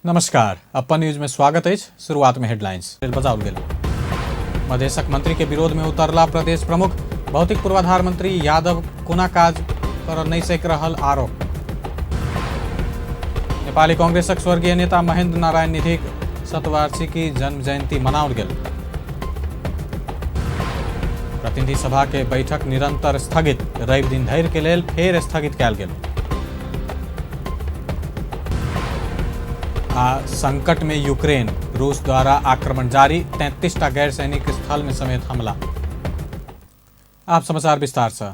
नमस्कार, अपन न्यूज में स्वागत अछि। शुरुआत में हेडलाइंस बजाओल गेल। मधेशक मंत्री के विरोध में उतरला प्रदेश प्रमुख। भौतिक पूर्वाधार मंत्री यादव कोना काज कर नहीं सक रहल आरोप। नेपाली कांग्रेसक स्वर्गीय नेता महेंद्र नारायण निधिक शतवार्षिकी जन्म जयंती मनाओल गेल। प्रतिनिधि सभा के बैठक निरंतर स्थगित, रवि दिन धरि के लेल फेर स्थगित कयल गेल। आ संकट में यूक्रेन, रूस द्वारा आक्रमण जारी, 33 टा गैर सैनिक स्थल में समेत हमला। आप समाचार विस्तार से।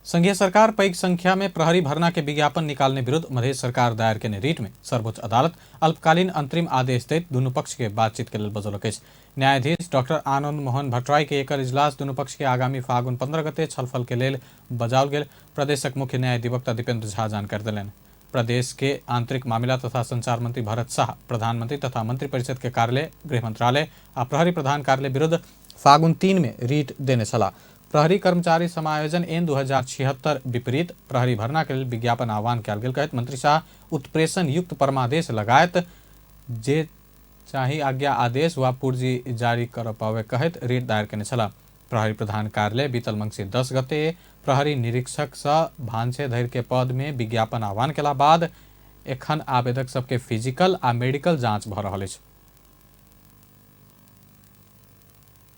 संघीय सरकार पैघ संख्या में प्रहरी भर्ना के विज्ञापन निकालने विरुद्ध मधेश सरकार दायर केने रिट में सर्वोच्च अदालत अल्पकालीन अंतरिम आदेश दैत दुनू पक्ष के बातचीत के लेल बजौलक अछि। न्यायाधीश डॉक्टर आनंद मोहन भट्टराई के एकर इजलास दुनू पक्ष के आगामी फागुन 15 गते छलफल के लेल बजाओल गेल प्रदेशक मुख्य न्यायाधिवक्ता दीपेंद्र झा जानकारी देलनि। प्रदेश के आंतरिक मामिला तथा संचार मंत्री भरत शाह प्रधानमंत्री तथा मंत्रिपरिषद के कार्यालय, गृह मंत्रालय आ प्रहरी प्रधान कार्यालय विरुद्ध फागुन 3 में रिट देने छलाह। प्रहरी कर्मचारी समायोजन एन 2076 विपरीत प्रहरी भर्ना के लेल विज्ञापन आह्वान कयल गेल कहैत मंत्री शाह उत्प्रेषण युक्त परमादेश लगायत जे चाही आज्ञा आदेश वा पुर्जी जारी कर पावे कहैत रिट दायर केने छलाह। प्रहरी प्रधान कार्यालय बीतल मंगसिर 10 गते प्रहरी निरीक्षक सँ भान्से धरि के पद में विज्ञापन आह्वान केला बाद एखन आवेदक सबके फिजिकल आ मेडिकल जांच भ रहल अछि।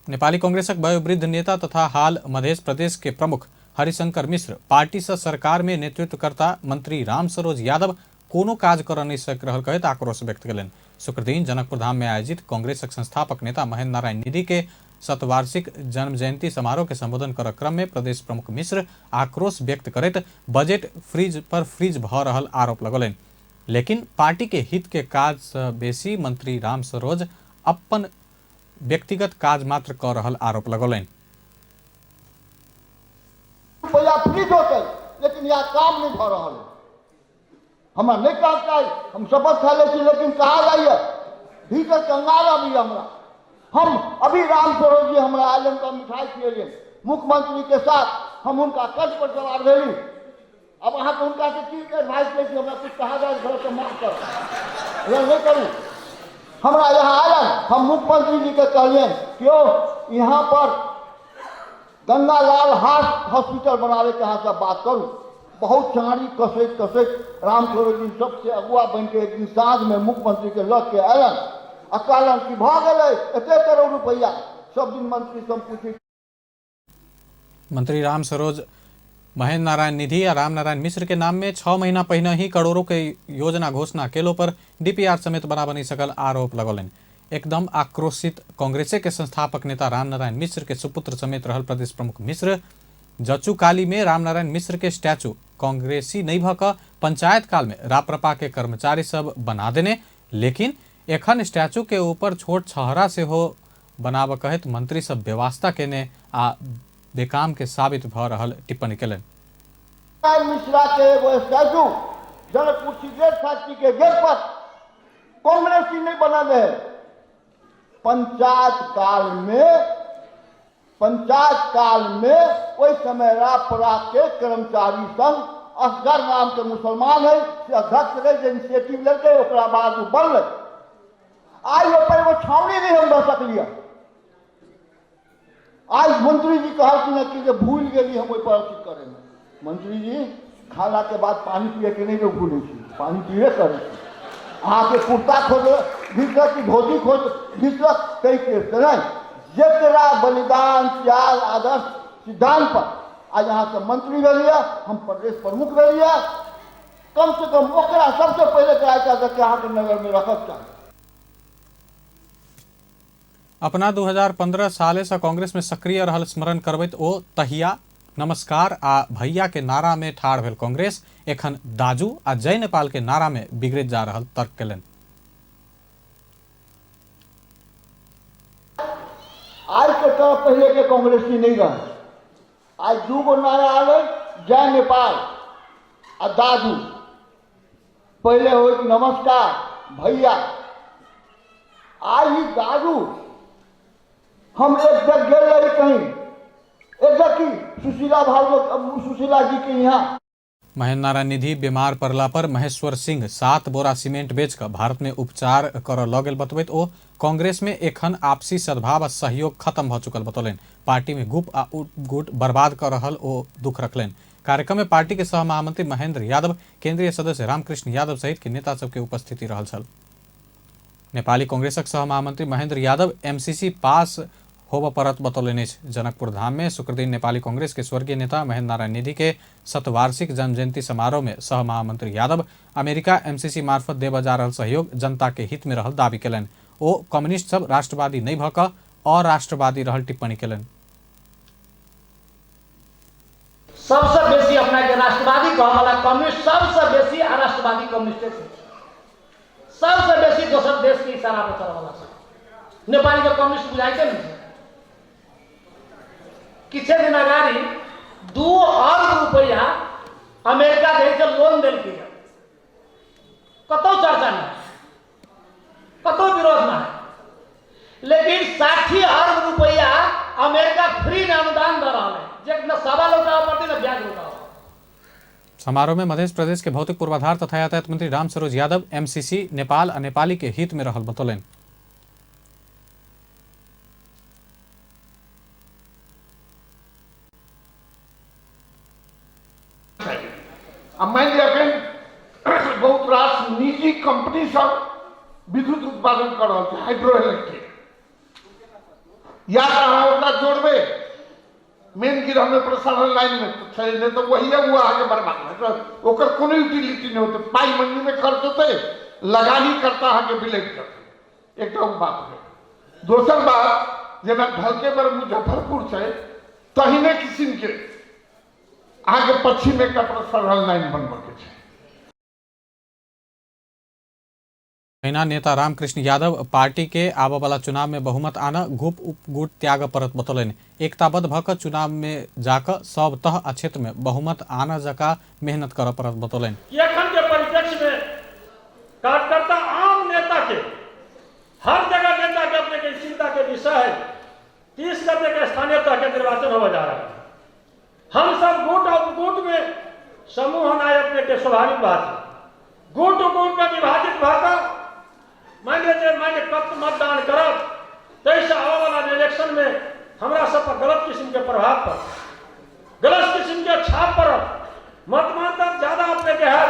नेपाली कांग्रेसक वयोवृद्ध नेता तथा हाल मध्य प्रदेश के प्रमुख हरिशंकर मिश्र पार्टी से सरकार में नेतृत्वकर्ता मंत्री राम सरोज यादव कोनो काज कर नहीं सक रहल कहैत आक्रोश व्यक्त कयलनि। शुक्रदिन जनकपुर धाम में आयोजित कांग्रेसक संस्थापक नेता महेंद्र नारायण निधि के शतवार्षिक जन्म जयंती समारोह के संबोधन कर क्रम में प्रदेश प्रमुख मिश्र आक्रोश व्यक्त करैत बजट फ्रीज पर फ्रीज भ रहल आरोप लगौलनि। लेकिन पार्टी के हित के काज से बेसी मंत्री राम सरोज अपन व्यक्तिगत काज मात्र क रहल आरोप लगौलनि। रुपया फ्रीज होतै, लेकिन यह काम नहीं भ रहल है। हमरा नहीं कहक चाही, हम शपथ खा लै छी, लेकिन कहा जाइए भीतर कंगाल अभी हमरा। हम अभी राम सरोज जी हमरा आयल तऽ मिठाई खिएलियनि मुख्यमंत्री के साथ, हम हुनका कर्ज पर सवार भेली। अब अहाँके हुनका से की एडवाइस लै छी, हमरा कुछ कहा जाए गलत तऽ माफ कर, एहन नहीं करू। हमरा यहाँ आयल, हम मुख्यमंत्री जी के कहलियनि कि यौ यहाँ पर गंगालाल हार्ट हॉस्पिटल बनाबे के अहाँ सब बात करू। बहुत चारी कसैत कसैत राम सरोज जी सबसे अगुआ बनि के एक दिन साँझ में मुख्यमंत्री के लग के अयलन आ कहलन कि भऽ गेलै एते करोड़ रुपैआ। सब दिन मंत्री सब पूछी। मंत्री राम सरोज महेंद्र नारायण निधि आ राम नारायण मिश्र के नाम में 6 महीना पहिने ही करोड़ों के योजना घोषणा केलो पर डीपीआर समेत बना नहीं सकल आरोप लगौलनि। एकदम आक्रोशित कांग्रेसे के संस्थापक नेता राम नारायण मिश्र के सुपुत्र समेत रहल प्रदेश प्रमुख मिश्र जचू काली में राम नारायण मिश्र के स्टैचू कांग्रेसी नहीं भ क पंचायत काल में राप्रपा के कर्मचारी सब बना देने, लेकिन एखन स्टैचू के ऊपर छोट छहरा से हो बनाब कहैत मंत्री सब व्यवस्था केने आ बेकाम के साबित भ रहल टिप्पणी केलनि। मिश्रा के एगो स्टैचू जनकपुर सिगरेट फैक्ट्री के गेट पर कांग्रेसी नहीं बनल है। पंचायत काल में ओहि समय रापरा के कर्मचारी संघ असगर नाम के मुसलमान है से अध्यक्ष रहे, जे इनिशिएटिव लेलकै, ओकरा बाद ओ बनलै। आइ ओहि पर एगो छावनी नहीं हम दऽ सकलियै। आइ मंत्री जी कहलखिन कि जे भूलि गेली हम ओहि पर अथी करैमे। मंत्री जी खाना के बाद पानी पिए के नहीं लोग भूलै छी, पानी पीबे करै छी। अहाँके कुर्ता खोज घिचलक कि धोती खोज घिचलक ताहिके तऽ नहि, जकरा बलिदान त्याग आदर्श सिद्धांत पर आइ अहाँ सब मंत्री भेलियै, हम प्रदेश प्रमुख भेलियै, कम से कम ओकरा सबसे पहिले कराके अहाँके नजरमे रखक चाही। अपना 2015 साले से कांग्रेस में सक्रिय रहल स्मरण करबैत ओ तहिया नमस्कार आ भैया के नारा में ठाढ़ भेल कांग्रेस एखन दाजू आ जय नेपाल के नारा में बिगड़ैत जा रहल तर्क केलनि। आइ के तरह पहले के कांग्रेसी नहीं रहे। आइ दू गो नारा आलै, जय नेपाल आ दाजू। पहले हो नमस्कार भैया, आइ ही दाजू। हम एक जगह गेल रही कहीं, एक जगह की सुशीला भाव सुशीला जी के यहाँ। महेंद्र नारायण निधि बीमार पड़ला पर महेश्वर सिंह 7 बोरा सीमेंट बेच कऽ भारत में उपचार करऽ लऽ गेल बतबैत ओ कांग्रेस में एखन आपसी सद्भाव आ सहयोग खत्म भऽ चुकल बतौलनि। पार्टी में गुप आ गुट बर्बाद कऽ रहल ओ दुख रखलनि। कार्यक्रम में पार्टी के सह महामंत्री महेंद्र यादव, केंद्रीय सदस्य रामकृष्ण यादव सहित के नेता सबके उपस्थिति रहल छल। नेपाली कांग्रेसक सह महामंत्री महेंद्र यादव एमसीसी पास होबऽ पड़त बतौलनि अछि। जनकपुर धाम में शुक्रदिन नेपाली कांग्रेस के स्वर्गीय नेता महेंद्र नारायण निधि के शतवार्षिक जन्म जयंती समारोह में सह महामंत्री यादव अमेरिका एमसीसी मार्फत देबऽ जा रहल सहयोग जनता के हित में रहल दावी केलनि। ओ कम्युनिस्ट सब राष्ट्रवादी नहि भऽ कऽ अराष्ट्रवादी रहल टिप्पणी केलनि। सबसँ बेसी अपना के राष्ट्रवादी कहऽ वाला कम्युनिस्ट सबसँ बेसी अराष्ट्रवादी कम्युनिस्टे छै। सबसँ बेसी दोसर देश के इशारा पर चलऽ वाला सब नेपाली के कम्युनिस्ट बुझाइते नहि छै। किछे दिन अगाडि 2 अर्ब रुपैआ अमेरिका जे छै लोन देलकै, कतौ चर्चा नहि, कतौ विरोध नहि, लेकिन 60 अर्ब रुपैआ अमेरिका फ्री में अनुदान दऽ रहल है, जे न सवा लौटाबऽ पड़तै न ब्याज लौटाबऽ। समारोह में मध्य प्रदेश के भौतिक पूर्वाधार तथा यातायात मंत्री राम सरोज यादव एमसीसी नेपाल आ नेपाली के हित में रहल बतौलनि। आ मानि लिअ एखन बहुत रास निजी कंपनी सब विद्युत उत्पादन कऽ रहल छै हाइड्रो इलेक्ट्रिक, या तऽ अहाँ ओकरा जोड़बै मेन गिरहमे प्रसारण लाइनमे तऽ छै, नहि तऽ वही ओ अहाँके बर्बाद भऽ ओकर कोनो यूटिलिटी नहि होतै, पाइ मंडीमे खर्च होतै, लगानी करता अहाँके बिलटि जेतै। एकटा ओ बात भेल। दोसर बात जेना ढलकेबर मुजफ्फरपुर छै तहिने किसिमके अहाँके पश्चिम एकटा प्रसारण लाइन बनबऽके छै। तहिना नेता रामकृष्ण यादव पार्टी के आबऽ वाला चुनाव में बहुमत आनऽ गुप उपगुट त्याग पड़त बतौलनि। एकताबद्ध भऽ कऽ चुनाव में जाकऽ सब तह आ क्षेत्र में बहुमत आनऽ जकाँ मेहनत करऽ पड़त बतौलनि। एखन के परिप्रेक्ष्य में कार्यकर्ता आम नेता के हर जगह नेता के अपने के चिंता के विषय है। 30 गते के स्थानीय तह के निर्वाचन होने जा रहा है। हम सब गुट और उपगुट में समूह होना अपने के स्वाभाविक बात है। गुट उपगुट में विभाजित भाषा मान लीजिए मान कत मतदान करब तैसे आबऽ वाला इलेक्शन में हमरा सब पर गलत किस्म के प्रभाव पड़त, गलत किस्म के छाप पड़त, मतदान ज्यादा अपने के है।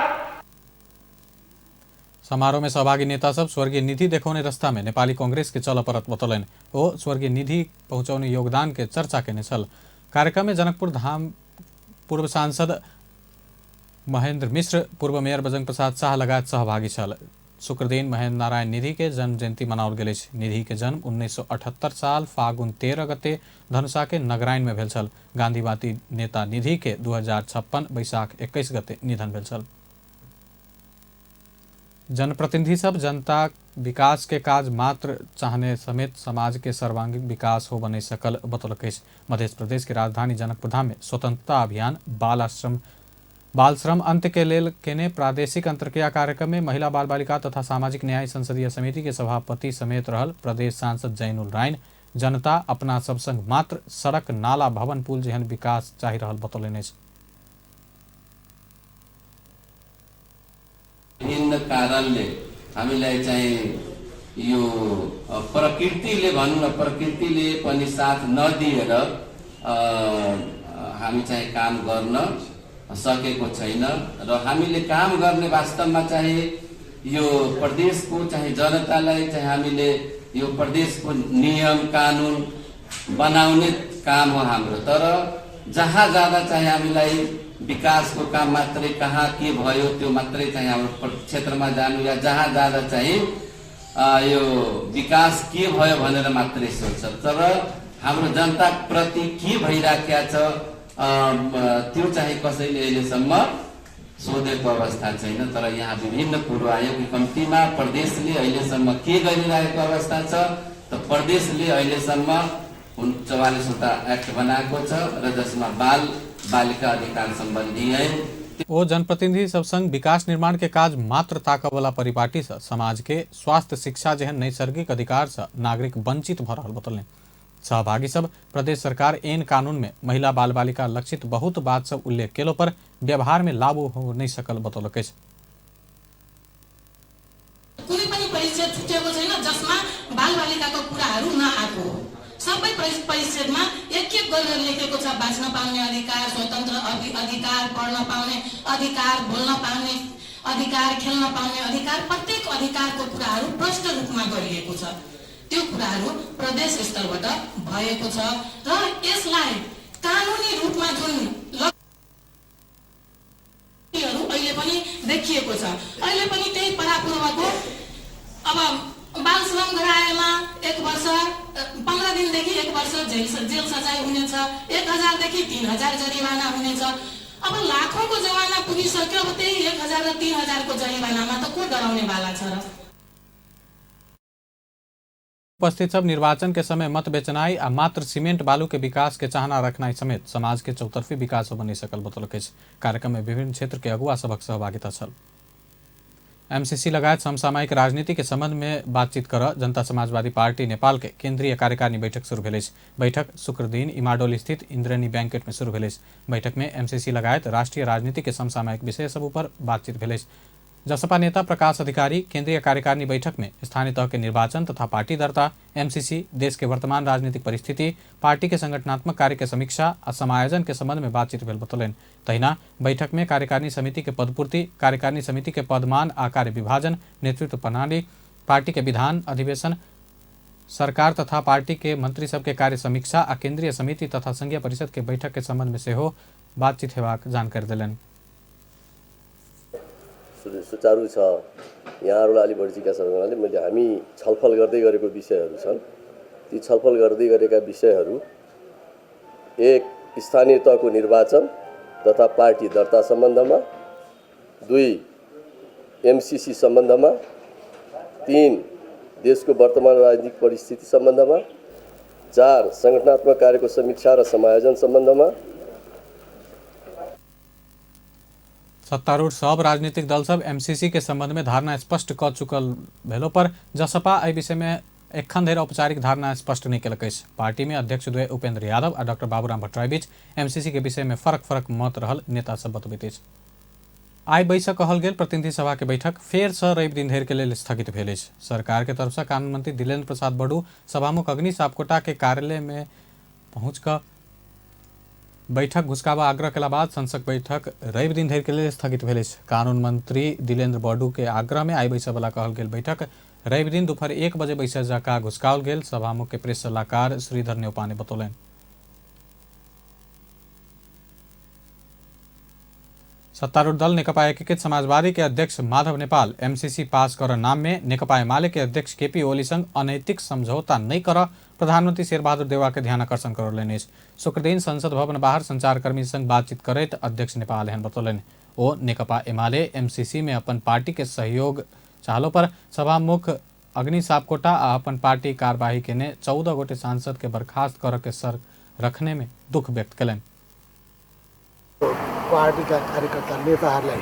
समारोह में सहभागी नेता सब स्वर्गीय निधि देखौने रास्ता में नेपाली कांग्रेस के चल पड़त बतौलनि। ओ स्वर्गीय निधि पहुँचौने योगदान के चर्चा केने छल। कार्यक्रम में जनकपुर धाम पूर्व सांसद महेंद्र मिश्र, पूर्व मेयर बजरंग प्रसाद शाह लगायत सहभागी छल। शुक्रदिन महेंद्र नारायण निधि के जन्म जयंती मनाओल गेल अछि। निधि के जन्म 1978 साल फागुन 13 गते धनुषा के नगराइन में भेल छल। गांधीवादी नेता निधि के 2056 बैसाख 21 गते निधन भेल छल। जनप्रतिनिधि सब जनता विकास के काज मात्र चाहने समेत समाज के सर्वांगीण विकास हो बने सकल बतौलक अछि। मध्य प्रदेश के राजधानी जनकपुर धाम में स्वतंत्रता अभियान बाल श्रम अंत के लेल केने प्रादेशिक अंतर्क्रिया कार्यक्रम में महिला बाल बालिका तथा सामाजिक न्याय संसदीय समिति के सभापति समेत रहल प्रदेश सांसद जैनुल राइन जनता अपना सब संग मात्र सड़क नाला भवन पुल जेहन विकास चाहि रहल बतौलनि अछि। विभिन्न कारणले हामीलाई चाहिँ यो प्रकृतिले भनौँ न, प्रकृतिले पनि साथ नदिएर हामी चाहिँ काम गर्न सकेको छैन र हामीले काम गर्ने वास्तवमा चाहिँ यो प्रदेशको चाहिँ जनतालाई चाहिँ हामीले यो प्रदेशको नियम कानुन बनाउने काम हो हाम्रो। तर जहाँ जाँदा चाहिँ हामीलाई विकासको काम मात्रै कहाँ के भयो त्यो मात्रै चाहिँ हाम्रो क्षेत्रमा जानु या जहाँ जाँदा चाहिँ यो विकास के भयो भनेर मात्रै सोध्छ, तर हाम्रो जनताप्रति के भइराखेको छ त्यो चाहिँ कसैले अहिलेसम्म सोधेको अवस्था छैन। तर यहाँ विभिन्न कुरो आयो कि कम्तीमा प्रदेशले अहिलेसम्म के गरिरहेको अवस्था छ त प्रदेशले अहिलेसम्म 44वटा एक्ट बनाएको छ र जसमा बाल बालिका अधिकार सम्बन्धी ऐन। ओ जनप्रतिनिधि सब संग विकास निर्माण के काज मात्र ताकऽ वाला परिपाटी से समाज के स्वास्थ्य शिक्षा जेहन नैसर्गिक अधिकार से नागरिक वंचित भऽ रहल बतौलनि। सहभागी सब प्रदेश सरकार एन कानून में महिला बाल बालिका लक्षित बहुत बात सब उल्लेख केलो पर व्यवहार में लागू हो नहीं सकल बतौलक अछि। कुनै पनि परिच्छेद छुटेको छैन जसमा बाल बालिकाको कुराहरू नआएको हो। सबै परिच्छेदमा एक एक गरेर लेखेको छ। बाँच्न पाउने अधिकार, स्वतन्त्र अधिकार, पढ्न पाउने अधिकार, बोल्न पाउने अधिकार, खेल्न पाउने अधिकार, प्रत्येक अधिकारको कुराहरू प्रष्ट रूपमा गरिएको छ। त्यो कुराहरू प्रदेश स्तरबाट भएको छ र यसलाई कानुनी रूपमा जुन अहिले पनि देखिएको छ, अहिले पनि त्यही परापूर्वको अब बाल श्रम गराएमा 1 वर्ष 15 दिनदेखि 1 वर्ष जेल सजाय हुनेछ, 1000 देखि 3000 जरिवाना हुनेछ। अब लाखौंको जमाना पुगिसक्यो, अब त्यही 1000 र 3000 को जरिवानामा त को डराउने वाला छ र। उपस्थित सब निर्वाचन के समय मत बेचनाई आ मात्र सीमेंट बालू के विकास के चाहना रखनाई समेत समाज के चौतरफी विकास हो बनी सकल बतौलक अछि। कार्यक्रम में विभिन्न क्षेत्र के अगुआ सबक सहभागिता छल। एमसीसी लगायत समसामयिक राजनीति के संबंध में बातचीत कर जनता समाजवादी पार्टी नेपाल के केंद्रीय कार्यकारिणी बैठक शुरू भेल अछि। बैठक शुक्र दिन इमाडोल स्थित इंद्रनी बैंकेट में शुरू भेल अछि। बैठक में एमसीसी लगायत राष्ट्रीय राजनीति के समसामयिक विषय सब ऊपर बातचीत भेल अछि। जसपा नेता प्रकाश अधिकारी केंद्रीय कार्यकारिणी बैठक में स्थानीय तह के निर्वाचन तथा पार्टी दर्ता, एमसीसी, देश के वर्तमान राजनीतिक परिस्थिति, पार्टी के संगठनात्मक कार्य के समीक्षा आ समायोजन के संबंध में बातचीत भेल बतौलनि। तहिना बैठक में कार्यकारिणी समिति के पदपूर्ति, कार्यकारिणी समिति के पदमान आ कार्य विभाजन, नेतृत्व प्रणाली, पार्टी के विधान अधिवेशन, सरकार तथा पार्टी के मंत्री सबके कार्य समीक्षा आ केंद्रीय समिति तथा संघीय परिषद के बैठक के संबंध में सेहो बातचीत हेबाक जानकारी देलनि। सुचारू छ। यहाँहरूलाई अलिक बढी जिज्ञासा हुनाले मैले हामी छलफल गर्दै गरेको विषयहरू छन्। ती छलफल गर्दै गरेका विषयहरू 1 स्थानीय तहको निर्वाचन तथा पार्टी दर्ता सम्बन्धमा, 2 एमसीसी सम्बन्धमा, 3 देशको वर्तमान राजनीतिक परिस्थिति सम्बन्धमा, 4 सङ्गठनात्मक कार्यको समीक्षा र समायोजन सम्बन्धमा। सत्तारूढ़ सब राजनीतिक दल सब एमसीसी के संबंध में धारणा स्पष्ट क चुकल भेलो पर जसपा एहि विषय में एखन धरि औपचारिक धारणा स्पष्ट नहीं केलक अछि। पार्टी में अध्यक्ष द्वय उपेंद्र यादव आ डॉक्टर बाबूराम भट्टराई बीच एमसीसी के विषय में फरक फरक मत रहल नेता सब बतबैत अछि। आइ बैसक कहल गेल प्रतिनिधि सभा के बैठक फेर से रवि दिन धरि के लेल स्थगित भेल अछि। सरकार के तरफ से कानून मंत्री दिलेन्द्र प्रसाद बडू सभामुख अग्नि सापकोटा के कार्यालय में पहुँच कऽ बैठक घुसकाबा आग्रह केला बाद संसद बैठक रवि दिन धरि के लेल स्थगित भेल अछि। कानून मंत्री दिलेन्द्र बडू के आग्रह में आइ बैसय वाला कहल गेल बैठक रवि दिन दोपहर 1 बजे बैसय जका घुसकाओल गेल सभामुख के प्रेस सलाहकार श्रीधर न्यौपाने बतौलनि। सत्तारूढ़ दल नेकपा एकीकृत समाजवादी के अध्यक्ष माधव नेपाल एमसीसी पास कर नाम में नेकपा एमाले के अध्यक्ष केपी ओली संग अनैतिक समझौता नहीं कर प्रधानमंत्री शेरबहादुर देउवा के ध्यान आकर्षण करौलनि अछि। शुक्रदिन संसद भवन बाहर संचारकर्मी संग बातचीत करैत अध्यक्ष नेपाल एहन बतौलनि। ओ नेकपा एमाले एमसीसी में अपन पार्टी के सहयोग चाहलो पर सभामुख अग्नि सापकोटा आ अपन पार्टी कार्यवाही केने 14 गोटे सांसद के बर्खास्त कर के सर रखने में दुख व्यक्त कयलनि। पार्टीका कार्यकर्ता नेताहरूलाई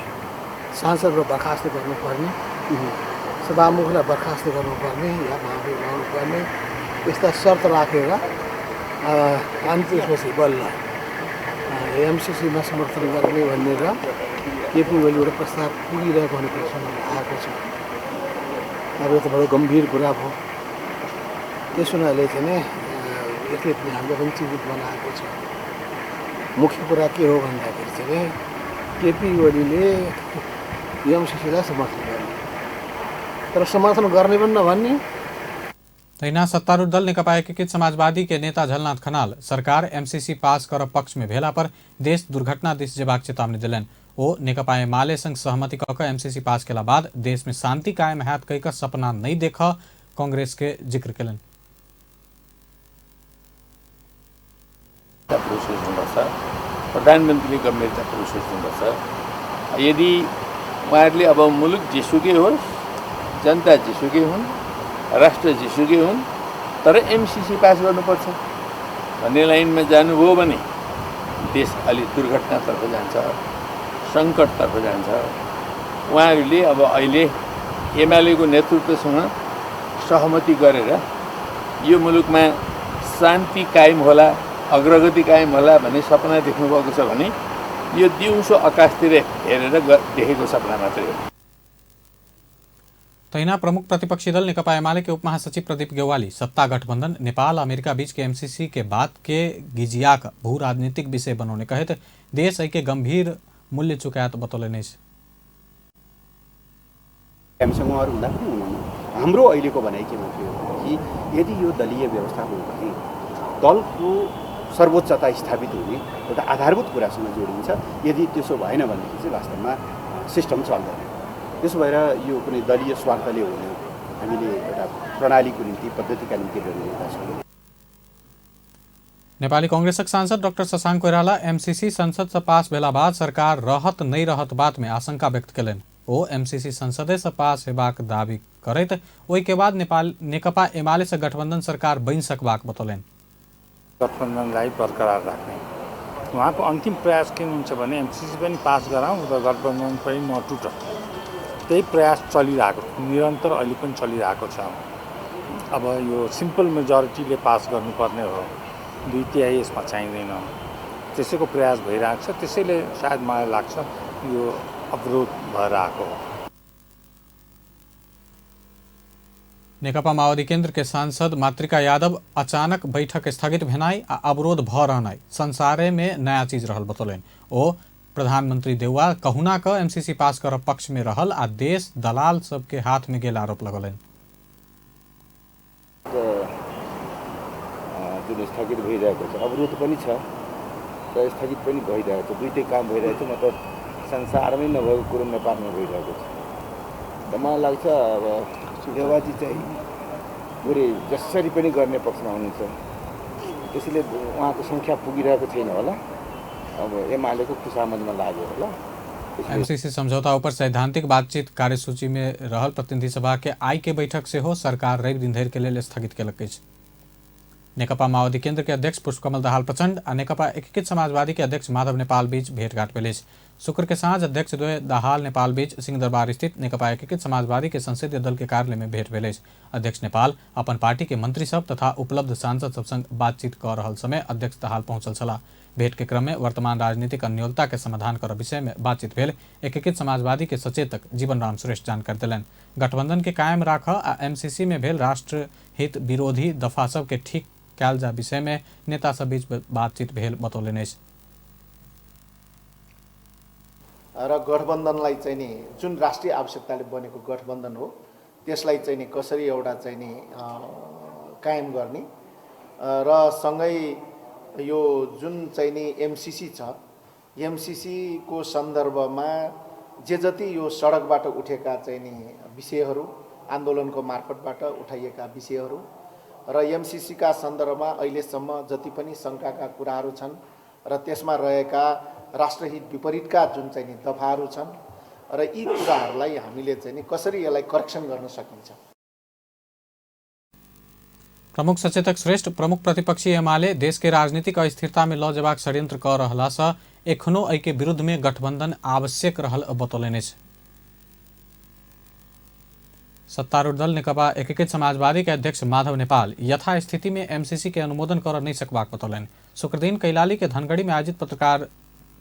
सांसदहरू बर्खास्त गर्नुपर्ने, सभामुखलाई बर्खास्त गर्नुपर्ने या महाभियोग लाउनुपर्ने यस्ता शर्त राखेर अनि त्यसपछि बल्ल एमसिसीमा समर्थन गर्ने भनेर केपी ओलीबाट प्रस्ताव पुगिरहेको भन्ने कुरा सुन्न आएको छ। अब यो त बडो गम्भीर कुरा भयो। त्यस हुनाले चाहिँ यसले पनि हामीलाई पनि चिन्तित बनाएको छ। मुख्य कुरा के हो भन्दाखेरि चाहिँ केपी ओलीले एमसिसीलाई समर्थन गर्ने, तर समर्थन गर्ने पनि नभन्ने। तहिना सत्तारूढ़ दल नेकपा एकीकृत समाजवादी के नेता झलनाथ खनाल सरकार एमसीसी पास कर पक्ष में भेला पर देश दुर्घटना दिस जेबाक चेतावनी देलनि। ओ नेकपा एमाले संग सहमति कऽ कऽ एमसीसी पास केला बाद देश में शांति कायम हैत कहि कऽ सपना नहीं देख कांग्रेस के जिक्र केलनि। सोच्नुपर्छ, प्रधानमन्त्रीले गम्भीरतापूर्वक सोच्नुपर्छ। यदि उहाँहरूले अब मुलुक जेसुकै होस्, जनता जेसुकै हुन्, राष्ट्र जेसुकै हुन्, तर एमसिसी पास गर्नुपर्छ भन्ने लाइनमा जानुभयो भने देश अलि दुर्घटनातर्फ जान्छ, सङ्कटतर्फ जान्छ। उहाँहरूले अब अहिले एमालेको नेतृत्वसँग सहमति गरेर यो मुलुकमा शान्ति कायम होला, अग्रगति कायम होला भन्ने सपना देख्नुभएको छ भने यो दिउँसो आकाशतिर हेरेर देखेको सपना मात्रै हो। तहिना प्रमुख प्रतिपक्षी दल नेकपा एमाले के उपमहासचिव प्रदीप गेवाली सत्ता गठबंधन नेपाल अमेरिका बीच के एमसीसी के बात के गिजियाक भू राजनीतिक विषय बनौने कहत देश के गंभीर मूल्य चुकायत बतौलनि। हामीसँग उहाँहरू हुँदा पनि हुनुहुन्न। हाम्रो अहिलेको भनाइ के मात्रै हो कि यदि यो दलीय व्यवस्था हो भने दलको सर्वोच्चता स्थापित हुने एउटा आधारभूत कुरासँग जोडिन्छ। यदि त्यसो भएन भनेदेखि चाहिँ वास्तवमा सिस्टम चल्दैन। त्यसो भएर यो कुनै दलीय स्वार्थले होइन, हामीले एउटा प्रणालीको निम्ति, पद्धतिका निम्ति लडिरहेका छौँ। नेपाली कांग्रेसक सांसद डॉक्टर शशांक कोइराला एमसीसी संसद से पास भेला बाद सरकार रहत नहीं रहत बात में आशंका व्यक्त कयलनि। ओ एमसीसी संसदे से पास हेबाक दावी करैत ओहि के बाद नेपाल नेकपा एमाले से गठबंधन सरकार बनि सकबाक बतौलनि। गठबन्धनलाई बरकरार राख्ने उहाँको अन्तिम प्रयास के हुन्छ भने एमसीसी पनि पास गराउँ र गठबन्धन पनि नटुट, त्यही प्रयास चलिरहेको, निरन्तर अहिले पनि चलिरहेको छ। अब यो सिम्पल मेजोरिटीले पास गर्नुपर्ने हो, 2/3 यसमा चाहिँदैन, त्यसैको प्रयास भइरहेको छ। त्यसैले सायद मलाई लाग्छ यो अवरोध भएर आएको हो। नेकपा माओवादी केंद्र के सांसद मातृका यादव अचानक बैठक स्थगित भेनाई आ अवरोध भ रहनाई संसारे में नया चीज रहल बतौलनि। ओ प्रधानमंत्री देउवा कहुना क एमसीसी पास कर पक्ष में रहल आ देश दलाल सबके हाथ में गेल आरोप लगौलनि। जुन स्थगित भइरहेको छ, अवरोध पनि छ र स्थगित पनि भइरहेको छ, दुईटै काम भइरहेको छ। मतलब संसारमै नभएको कुरो नेपालमा भइरहेको छ। त मलाई लाग्छ अब देउवाजी चाहिँ पुरै जसरी पनि गर्ने पक्षमा हुनुहुन्छ, त्यसैले उहाँको सङ्ख्या पुगिरहेको छैन होला। अब एमालेको खुसामदमा लाग्यो होला। एमसीसी समझौता ऊपर सैद्धांतिक बातचीत कार्यसूची में रहल प्रतिनिधि सभा के आइ के बैठक से हो सरकार रवि दिन धरि के लेल स्थगित केलक अछि। नेकपा माओवादी केंद्र के अध्यक्ष पुष्पकमल दाहाल प्रचंड आ नेकपा एकीकृत समाजवादी के अध्यक्ष माधव नेपाल बीच भेंटघाट भेल अछि। शुक्र के साँझ अध्यक्ष द्वय दाहाल नेपाल बीच सिंहदरबार स्थित नेकपा एकीकृत समाजवादी के संसदीय दल के कार्यालय में भेंट भेल अछि। अध्यक्ष नेपाल अपन पार्टी के मंत्री सब तथा उपलब्ध सांसद सब संग बातचीत कऽ रहल समय अध्यक्ष दाहाल पहुंचल छलाह। भेंट के क्रम में वर्तमान राजनीतिक अन्योलता के समाधान कर विषय में बातचीत भेल। एकीकृत समाजवादी के सचेतक जीवन राम श्रेष्ठ जानकारी देलनि। गठबंधन के कायम राखऽ आ एमसीसी में भेल राष्ट्रहित विरोधी दफा सब के ठीक कयल जा विषय में नेता सब बीच बातचीत भेल बतौलनि अछि। र गठबन्धनलाई चाहिँ नि जुन राष्ट्रिय आवश्यकताले बनेको गठबन्धन हो त्यसलाई चाहिँ नि कसरी एउटा चाहिँ नि कायम गर्ने र सँगै यो जुन चाहिँ नि एमसीसी छ, एमसीसी को सन्दर्भमा जे जति यो सडकबाट उठेका चाहिँ नि विषयहरू, आन्दोलनको मार्फतबाट उठाइएका विषयहरू र एमसीसी का सन्दर्भमा अहिलेसम्म जति पनि शङ्काका कुराहरू छन् र त्यसमा रहेका राष्ट्रहित विपरीतका जुन चाहिँ नि दफाहरू छन् र यी कुराहरूलाई हामीले चाहिँ नि कसरी यसलाई करेक्सन गर्न सकिन्छ। प्रमुख सचेतक श्रेष्ठ प्रमुख प्रतिपक्षी एमाले देश के राजनीतिक अस्थिरता में ल जेबाक षड्यंत्र क रहला सँ एखनो एहि के विरुद्ध में गठबंधन आवश्यक रहल बतौलनि अछि। सत्तारूढ़ दल नेकपा एकीकृत समाजवादी के अध्यक्ष माधव नेपाल यथास्थिति में एमसीसी के अनुमोदन कर नहीं सकबाक बतौलनि। शुक्रदिन कैलाली के धनगढ़ी में आयोजित पत्रकार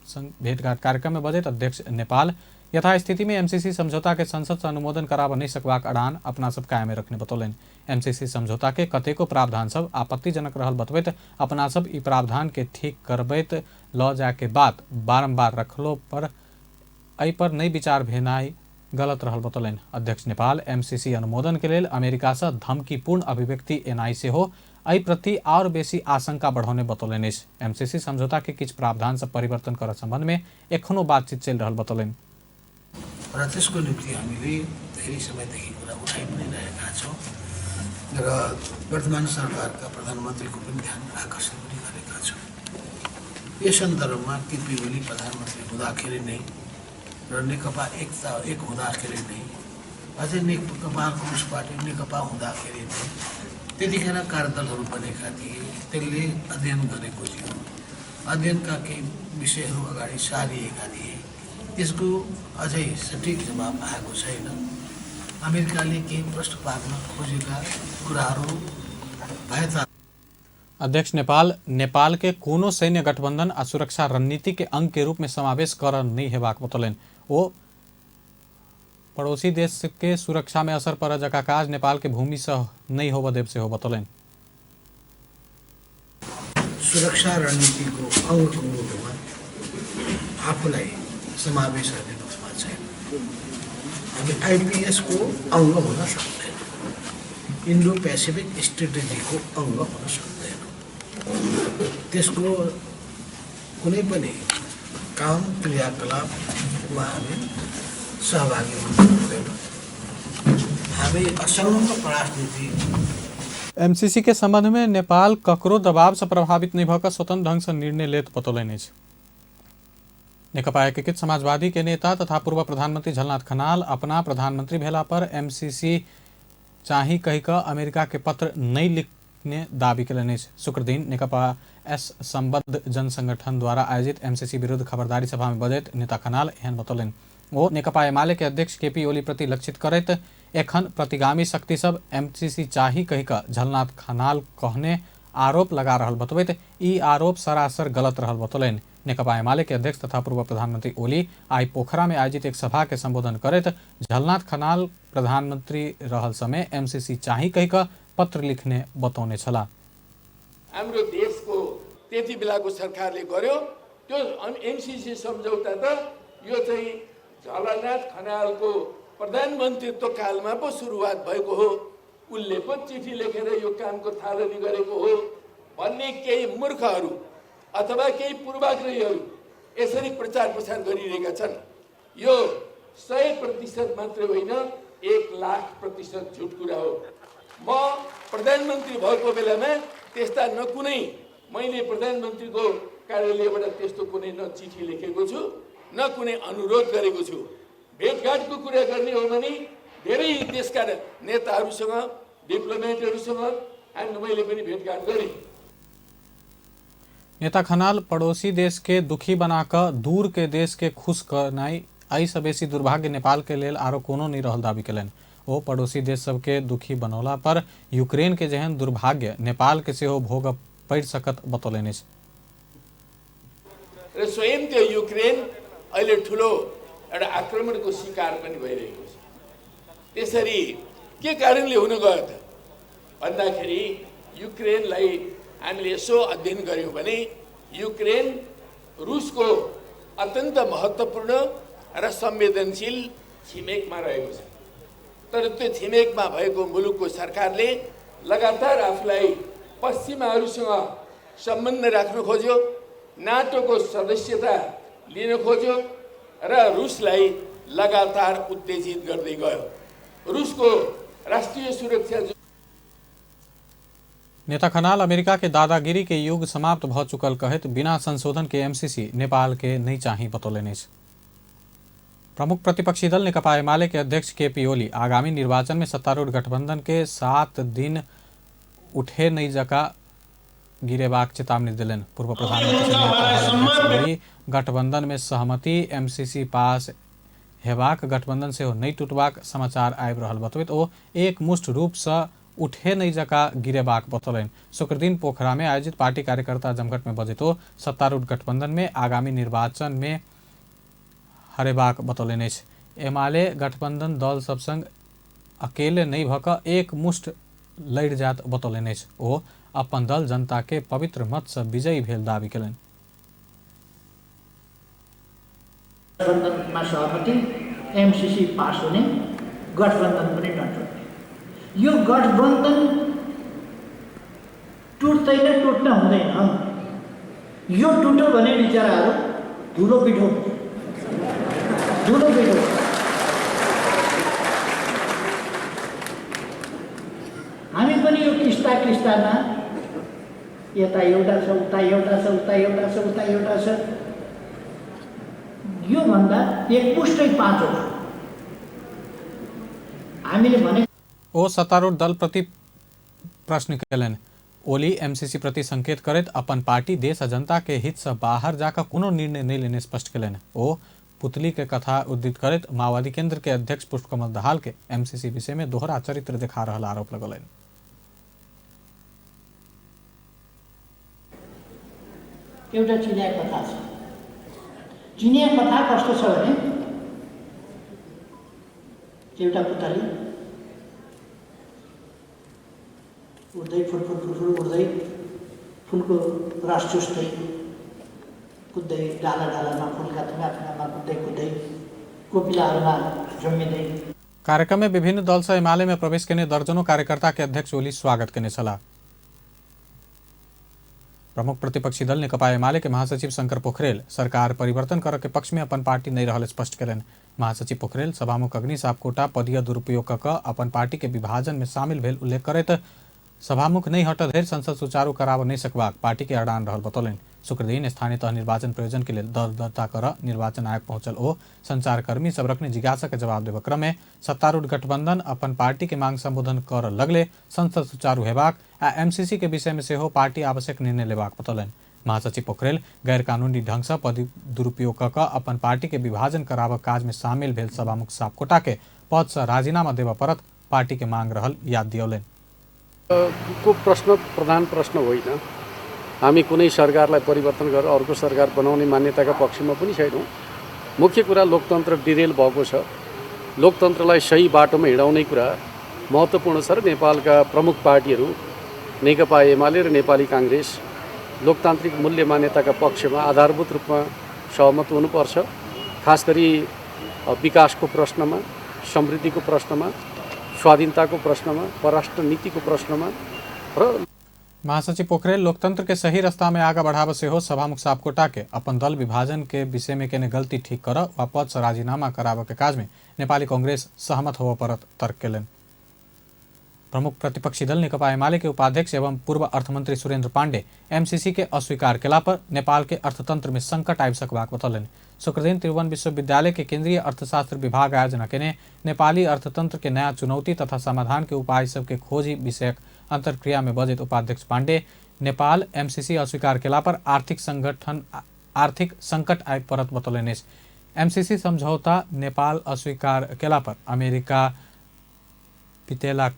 संग भेंटघाट कार्यक्रम में बजैत अध्यक्ष नेपाल यथास्थिति में एमसीसी समझौता के संसद से अनुमोदन कराबऽ नहीं सकबाक अड़ान अपना सब कायमे रखने बतौलनि। एमसीसी समझौता के कतेको प्रावधान सब आपत्तिजनक रहल बतबैत अपना सब ई प्रावधान के ठीक करबैत ल जाय के बात बारम्बार रखलो पर एहि पर नहीं विचार भेनाइ गलत रहल बतौलनि। अध्यक्ष नेपाल एमसीसी अनुमोदन के लेल अमेरिका से धमकीपूर्ण अभिव्यक्ति एनाइ सेहो एहि प्रति और बेसी आशंका बढ़ौने बतौलनि अछि। एमसीसी समझौता के किछु प्रावधान सब परिवर्तन करऽ संबंध में एखनो बातचीत चलि रहल बतौलनि। र त्यसको निम्ति हामीले धेरै समयदेखि कुरा उठाइ पनि रहेका छौँ र वर्तमान सरकारका प्रधानमन्त्रीको पनि ध्यान आकर्षण पनि गरेका छौँ। यस सन्दर्भमा केपी ओली प्रधानमन्त्री हुँदाखेरि नै र नेकपा एकता एक हुँदाखेरि नै, अझै नेकपा कम्युनिस्ट पार्टी नेकपा हुँदाखेरि नै त्यतिखेर कार्यदलहरू बनेका थिए। त्यसले अध्ययन गरेको थियो, अध्ययनका केही विषयहरू अगाडि सारिएका थिए। त्यसको अझै सठिक जवाब आएको छैन। अमेरिकाले केही प्रश्न पार्न खोजेका कुराहरू भए त। अध्यक्ष नेपाल नेपाल के कोनो सैन्य गठबंधन आ सुरक्षा रणनीति के अंग के रूप में समावेश कर नहीं हेबाक बतौलनि। ओ पड़ोसी देश के सुरक्षा में असर पड़य जकाँ काज नेपाल के भूमि से नहीं होबऽ देब सेहो बतौलनि। सुरक्षा रणनीतिको अङ्गको रूपमा आफूलाई समावेश गर्ने पक्षमा छैन। हामी आइपिएसको अङ्ग हुन सक्दैन, इन्डो पेसिफिक स्ट्रेटेजीको अङ्ग हुन सक्दैन। त्यसको कुनै पनि काम क्रियाकलापमा हामी सहभागी हुन सक्दैनौँ। हामी असंलग्न परराष्ट्र नीति एमसीसी के संबंध में नेपाल ककरो दबाव से प्रभावित नहीं भऽ स्वतंत्र ढंग से निर्णय लेत बतौलनि अछि। नेकपा एकीकृत समाजवादी के नेता तथा पूर्व प्रधानमंत्री झलनाथ खनाल अपना प्रधानमंत्री भेला पर एमसीसी चाही कहि कऽ अमेरिका के पत्र नहीं लिखने दावी केलनि अछि। शुक्रदिन नेकपा एस संबद्ध जन संगठन द्वारा आयोजित एमसीसी विरुद्ध खबरदारी सभा में बजैत नेता खनाल एहन बतौलनि। ओ नेकपा एमाले के अध्यक्ष केपी ओली प्रति लक्षित करैत एखन प्रतिगामी शक्ति सब एमसीसी चाही कहि कऽ झलनाथ खनाल कहने आरोप लगा रहल बतबैत ई आरोप सरासर गलत रहल बतौलनि। नेकपा एमाले के अध्यक्ष तथा पूर्व प्रधानमंत्री ओली आई पोखरा में आयोजित एक सभा के संबोधन करैत झलनाथ खनाल प्रधानमंत्री रहल समय एमसीसी चाही कहि कऽ पत्र लिखने बतौने छलाह। हाम्रो देशको त्यति बेलाको सरकारले गर्यो त्यो एमसीसी सम्झौता त यो चाहिँ झलनाथ खनालको प्रधानमन्त्रीत्व कालमा पो सुरुवात भएको हो, उनले पो चिठी लेखेर यो कामको थालनी गरेको हो भन्ने केही मूर्खहरू अथवा केही पूर्वाग्रहीहरू यसरी प्रचार प्रसार गरिरहेका छन्। यो 100% मात्रै होइन, 1,00,000% झुट कुरा हो। म प्रधानमन्त्री भएको बेलामा त्यस्ता न कुनै, मैले प्रधानमन्त्रीको कार्यालयबाट त्यस्तो कुनै न चिठी लेखेको छु न कुनै अनुरोध गरेको छु। भेटघाटको कुरा गर्ने हो भने धेरै देशका नेताहरूसँग, डिप्लोमेटहरूसँग हामी मैले पनि भेटघाट गरेँ। नेता खनाल पड़ोसी देश के दुखी बनाकऽ दूर के देश के खुश करनाइ एहिसँ बेसी दुर्भाग्य नेपाल के लेल आरो कोनो नहीं रहल दावी केलनि। ओ पड़ोसी देश सबके दुखी बनौला पर यूक्रेन के जेहन दुर्भाग्य नेपाल के सेहो भोगऽ पड़ि सकत बतौलनि अछि। र स्वयं त्यो युक्रेन अहिले ठुलो एउटा आक्रमणको शिकार पनि भइरहेको छ। त्यसरी के कारणले हुन गयो त भन्दाखेरि युक्रेनलाई हामीले यसो अध्ययन गऱ्यौँ भने युक्रेन रुसको अत्यन्त महत्त्वपूर्ण र संवेदनशील छिमेकमा रहेको छ। तर त्यो छिमेकमा भएको मुलुकको सरकारले लगातार आफूलाई पश्चिमाहरूसँग सम्बन्ध राख्न खोज्यो, नाटोको सदस्यता लिन खोज्यो र रुसलाई लगातार उत्तेजित गर्दै गयो। रुसको राष्ट्रिय सुरक्षा। नेता खनाल अमेरिका के दादागिरी के युग समाप्त भ चुकल कहैत बिना संशोधन के एमसीसी नेपाल के नहीं चाही बतौलनि अछि। प्रमुख प्रतिपक्षी दल नेकपा एमाले के अध्यक्ष केपी ओली आगामी निर्वाचन में सत्तारूढ़ गठबंधन के 7 दिन उठे नहीं जका गिरेबाक चेतावनी देलनि। पूर्व प्रधानमंत्री गठबंधन में सहमति एमसीसी पास हेबाक गठबंधन सेहो नहि टूटबाक समाचार आबि रहल बतबैत ओ एकमुष्ट रूप से उठे नहीं जका गिरेबाक बतौलनि। शुक्रदिन पोखरा में आयोजित पार्टी कार्यकर्ता जमघट में बजैत ओ सत्तारूढ़ गठबंधन में आगामी निर्वाचन में हरेबाक बतौलनि अछि। एमाले गठबंधन दल सब संग अकेले नहीं भऽ कऽ एकमुष्ट लड़ि जायत बतौलनि अछि। ओ अपन दल जनता के पवित्र मत से विजयी भेल दावी केलनि। गठबन्धनमा सहमति, एमसीसी पास हुने, गठबन्धन पनि नटुट्ने। यो गठबन्धन टुट्दैन, टुट्न हुँदैन। यो टुट्यो भने बिचराहरू धुलो पिठो, धुलो पिठो। हामी पनि यो किस्ता किस्तामा यता एउटा छ, उता एउटा छ, उता एउटा छ, उता एउटा छ, यो भन्दा एकमुष्टै पाँचौँ हामीले भने। ओ सत्तारूढ़ दल प्रति प्रश्न केलनि। ओली एमसीसी प्रति संकेत करैत अपन पार्टी देश आ जनता के हित से बाहर जाकर कोनो निर्णय नहीं लेने स्पष्ट केलनि। ओ पुतली के कथा उद्धृत करैत माओवादी केंद्र के अध्यक्ष पुष्पकमल दाहाल के एमसीसी विषय में दोहरा चरित्र देखा रहल आरोप लगौलनि। एउटा चिनिया कथा छ। चिनिया कथा कस्तो छ भने एउटा पुतली उड्दै फुरफुर फुरफुर उड्दै फुलको रस चुस्दै कुद्दै डाला डालामा फुलका थुङ्गा थुङ्गामा कुद्दै कुद्दै कोपिलाहरूमा झुम्मिँदै। कार्यक्रम में विभिन्न दल से एमाले में प्रवेश केने दर्जनों कार्यकर्ता के अध्यक्ष ओली स्वागत केने छलाह। प्रमुख प्रतिपक्षी दल नेकपा एमाले के महासचिव शंकर पोखरेल सरकार परिवर्तन कर के पक्ष में अपन पार्टी नहीं रहल स्पष्ट करें। महासचिव पोखरेल सभामुख अग्नि सापकोटा पदीय दुरुपयोग क अपन पार्टी के विभाजन में शामिल भेल उल्लेख करैत सभामुख नहीं हटल धरि संसद सुचारू कराब नहीं सकबाक पार्टी के अड़ान रहल बतौलनि। शुक्रदिन स्थानीय तह निर्वाचन प्रयोजन के लेल दल दर्ता कर निर्वाचन आयोग पहुंचल ओ संचारकर्मी सब रखने जिज्ञासा के जवाब देब क्रम में सत्तारूढ़ गठबंधन अपन पार्टी के मांग संबोधन कर लगले संसद सुचारू हेबाक आ एमसीसी के विषय में सेहो पार्टी आवश्यक निर्णय लेबाक बतौलनि। महासचिव पोखरेल गैरकानूनी ढंग से पद दुरुपयोग क अपन पार्टी के विभाजन कराबक काज में शामिल भेल सभामुख सापकोटा के पद से राजीनामा देबऽ पड़त पार्टी के मांग रहल याद दियौलनि। को प्रश्न प्रधान प्रश्न होइन। हामी कुनै सरकारलाई परिवर्तन गरेर अर्को सरकार बनाउने मान्यताका पक्षमा पनि छैनौँ। मुख्य कुरा लोकतन्त्र डिरेल भएको छ, लोकतन्त्रलाई सही बाटोमा हिँडाउने कुरा महत्त्वपूर्ण छ र नेपालका प्रमुख पार्टीहरू नेकपा एमाले र नेपाली काङ्ग्रेस लोकतान्त्रिक मूल्य मान्यताका पक्षमा आधारभूत रूपमा सहमत हुनुपर्छ। खास गरी विकासको प्रश्नमा, समृद्धिको प्रश्नमा, स्वाधीनताको प्रश्नमा, परराष्ट्र नीतिको प्रश्नमा र महासचिव पोखरेल लोकतंत्र के सही रास्ता में आगा बढ़ाव सेहो सभामुख सापकोटा के अपन दल विभाजन के विषय में केने गलती ठीक कर वा पद से राजीनामा कराबऽ के काज में नेपाली कांग्रेस सहमत होबऽ पड़त तर्क केलनि। प्रमुख प्रतिपक्षी दल नेकपा एमाले के उपाध्यक्ष एवं पूर्व अर्थमंत्री सुरेंद्र पांडे एमसीसी के अस्वीकार केला पर नेपाल के अर्थतंत्र में संकट आबि सकबाक बतौलनि। शुक्रदिन त्रिभुवन विश्वविद्यालय के केंद्रीय अर्थशास्त्र विभाग आयोजना केने नेपाली अर्थतंत्र के नया चुनौती तथा समाधान के उपाय सबके खोजी विषयक अंतर्क्रिया में बजैत उपाध्यक्ष पांडे नेपाल एमसीसी अस्वीकार केला पर आर्थिक संकट आबि पड़त बतौलनि अछि। एमसीसी समझौता नेपाल अस्वीकार केला पर अमेरिका पितेला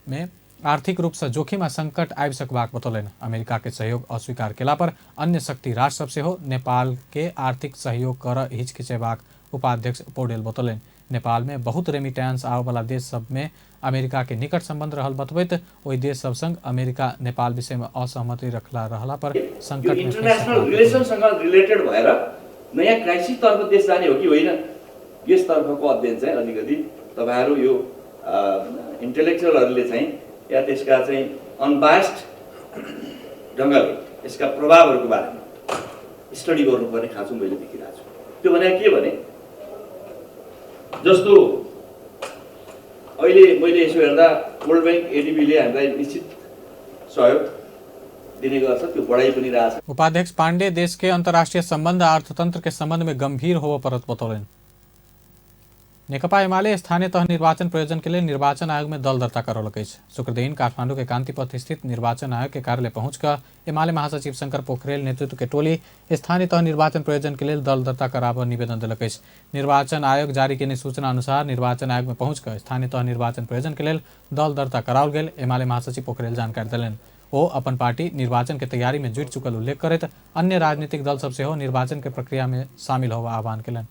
में आर्थिक रूप से जोखिम आ संकट आबि सकबाक बतौलनि। अमेरिका के सहयोग अस्वीकार केला पर अन्य शक्ति राष्ट्र सब सेहो नेपाल के आर्थिक सहयोग कर हिचकिचेबाक उपाध्यक्ष पौडेल बतौलनि। नेपाल में बहुत रेमिटेंस आबयवला देश सब में अमेरिका के निकट संबंध रहल बतबैत ओहि देश सब संग अमेरिका नेपाल विषय में असहमति रखला रहला पर संकट में इन्टरनेसनल रिलेसनसँग रिलेटेड भएर नयाँ क्राइसिसतर्फ देश जाने हो कि होइन, यसतर्फको अध्ययन चाहिँ अलिकति तपाईँहरू यो इन्टेलेक्चुअलहरूले चाहिँ या त्यसका चाहिँ अनबायस्ड ढङ्गले यसका प्रभावहरूको बारेमा स्टडी गर्नुपर्ने खाँचो मैले देखिरहेको छु। त्यो भने के भने जस्तो अहिले मैले यसो हेर्दा वर्ल्ड ब्याङ्क एडिबीले हामीलाई निश्चित सहयोग दिने गर्छ, त्यो बढाइ पनि रहेछ। उपाध्यक्ष पांडे देश के अंतर्राष्ट्रीय संबंध अर्थतंत्र के संबंध में गंभीर होबऽ पड़त बतौलनि। नेकपा एमाले स्थानीय तह निर्वाचन प्रयोजन के लिए निर्वाचन आयोग में दल दर्ता करौलक अछि। शुक्रदिन काठमांडू के कांतिपथ स्थित निर्वाचन आयोग के कार्यालय पहुंचकर एमाले महासचिव शंकर पोखरेल नेतृत्व के टोली स्थानीय तह निर्वाचन प्रयोजन के लिए दल दर्ता कराबऽ निवेदन देलक अछि। निर्वाचन आयोग जारी केने सूचना अनुसार निर्वाचन आयोग में पहुंचकर स्थानीय तह निर्वाचन प्रयोजन के लिए दल दर्ता कराओल गेल एमाले महासचिव पोखरेल जानकारी देलनि। ओ अपन पार्टी निर्वाचन के तैयारी में जुटि चुकल उल्लेख करैत अन्य राजनीतिक दल सब सेहो निर्वाचन के प्रक्रिया में शामिल होबऽ आह्वान केलनि।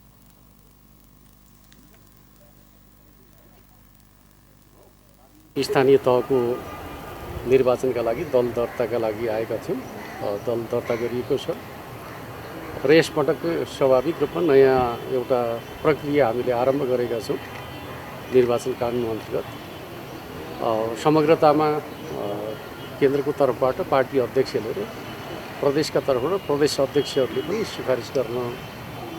स्थानीय तहको निर्वाचनका लागि दल दर्ताका लागि आएका थियौँ। दल दर्ता गरिएको छ र यसपटक स्वाभाविक रूपमा नयाँ एउटा प्रक्रिया हामीले आरम्भ गरेका छौँ निर्वाचन कानुन अन्तर्गत। समग्रतामा केन्द्रको तर्फबाट पार्टी अध्यक्षले र प्रदेशका तर्फबाट प्रदेश अध्यक्षहरूले पनि सिफारिस गर्न